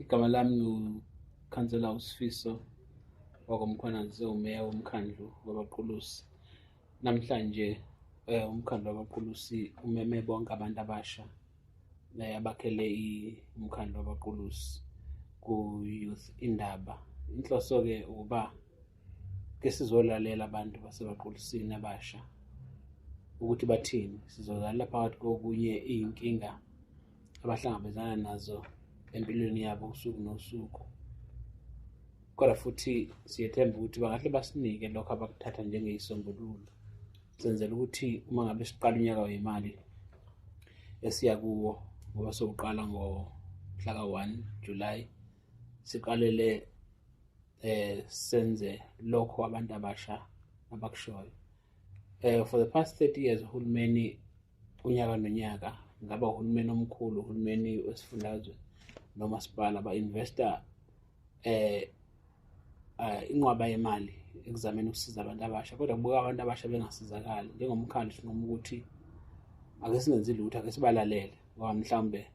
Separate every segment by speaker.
Speaker 1: Igama lami nguKhansela uSifiso wakoMkhwanazi, umeya womkhandlu wabaQulusi. Namhlanje umkhandlu wabaQulusi umeme bonke abantu abasha abakhele umkhandlu wabaQulusi ku-Youth Indaba. Inhloso-ke ukuba ke sizolalela abantu basebaQulusini abasha ukuthi bathini. Sizolalela phakathi kokunye iy'nkinga abahlangabezana nazo empilweni yabo usuku nosuku, kodwa futhi siyethemba ukuthi bangahle basinike lokho abakuthatha njengeyisombululo, senzela ukuthi uma ngabe siqala unyaka wemali esiya kuwo, ngoba sowuqala ngomhla ka-1 July, siqalele senze lokho abantu abasha abakushoyo. For the past 30 years, uhulumeni unyaka nonyaka, ngaba uhulumeni omkhulu, uhulumeni wesifundazwe nomasipala, ba-investa inqwaba yemali ekuzameni ukusiza abantu abasha, kodwa kubuka abantu abasha bengasizakali. Njengomkhandlu sinquma ukuthi ake singenzi lutho, ake sibalalele, ngoba mhlawumbe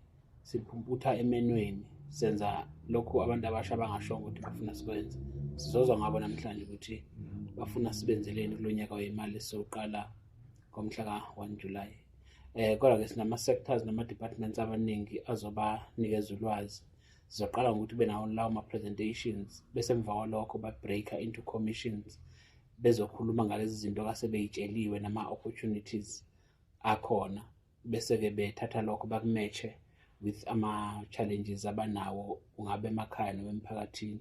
Speaker 1: siphumputha emenweni, senza lokhu abantu abasha abangashongo ukuthi bafuna sikwenze. Sizozwa ngabo namhlanje ukuthi bafuna sibenzeleni kulo nyaka wemali esizowuqala ngomhla ka-1 July. Kodwa-ke sinama-sectors nama-departments abaningi azobanikeza ulwazi. Sizoqala ngokuthi benawo lawo ma-presentations, bese emva kwalokho ba-break-a into commissions, bezokhuluma ngalezi zinto kasebey'tsheliwe nama-opportunities akhona, bese-ke bethatha lokho baku-match-e with ama-challenges abanawo, kungabe emakhaya noma emphakathini,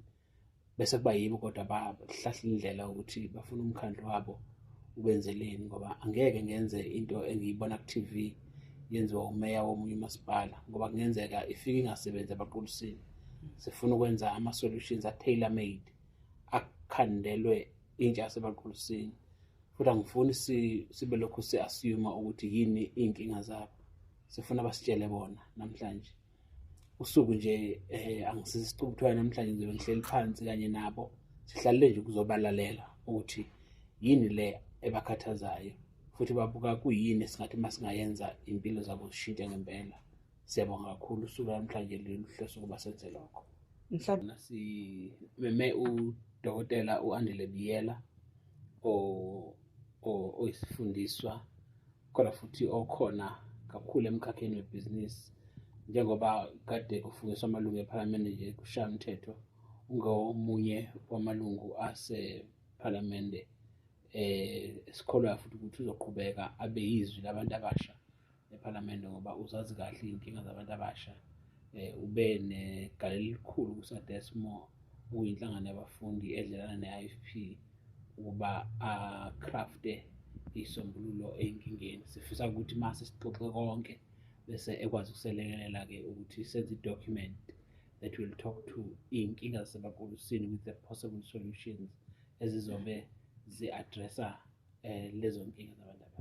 Speaker 1: bese kuba yibo kodwa bahlahla indlela ukuthi bafuna umkhandlu wabo ubenzeleni, ngoba angeke ngenze into engiyibona ku-TV yenziwa umeya womunye umasipala, ngoba kungenzeka ifike ingasebenzi abaQulusini. Sifuna ukwenza ama-solutions a-tailor made, akhandelwe intsha yasebaQulusini, futhi angifuni sibe lokhu si-assume ukuthi yini iy'nkinga zabo. Sifuna basitshele bona namhlanje usuku nje. Angisisicubuthwane namhlanje, ngizobe ngihleli phansi kanye nabo, sihlalele nje ukuzobalalela ukuthi yini le ebakhathazayo, futhi babuka kuyini esingathi uma singayenza impilo zabo zishintshe ngempela. Siyabonga kakhulu. Usuku namhlanje luhlose ukuba senze lokho.
Speaker 2: Mhlawumbe
Speaker 1: Simeme udokotela u-Andile Biyela, oyisifundiswa kodwa futhi okhona kakhulu emkhakheni webhizinisi, njengoba kade kufungiswa amalungu ephalamende nje kushaya umthetho, ungomunye wamalungu asephalamende. Sikholwa futhi ukuthi uzoqhubeka abe yizwi labantu abasha ephalamende, ngoba uzazi kahle iy'nkinga zabantu abasha. Ube negalelo elikhulu kuSADESMO, okuyinhlangano yabafundi edlelana ne-IFP, ukuba a-crafte iy'sombululo ey'nkingeni. Sifisa ukuthi mase sixoxe konke, bese ekwazi ukuselekelela-ke ukuthi senze i-document that will talk to iy'nkinga zasebaQulusini with the possible solutions ezizobe zi-addressa lezo nkinga zabantu abasha.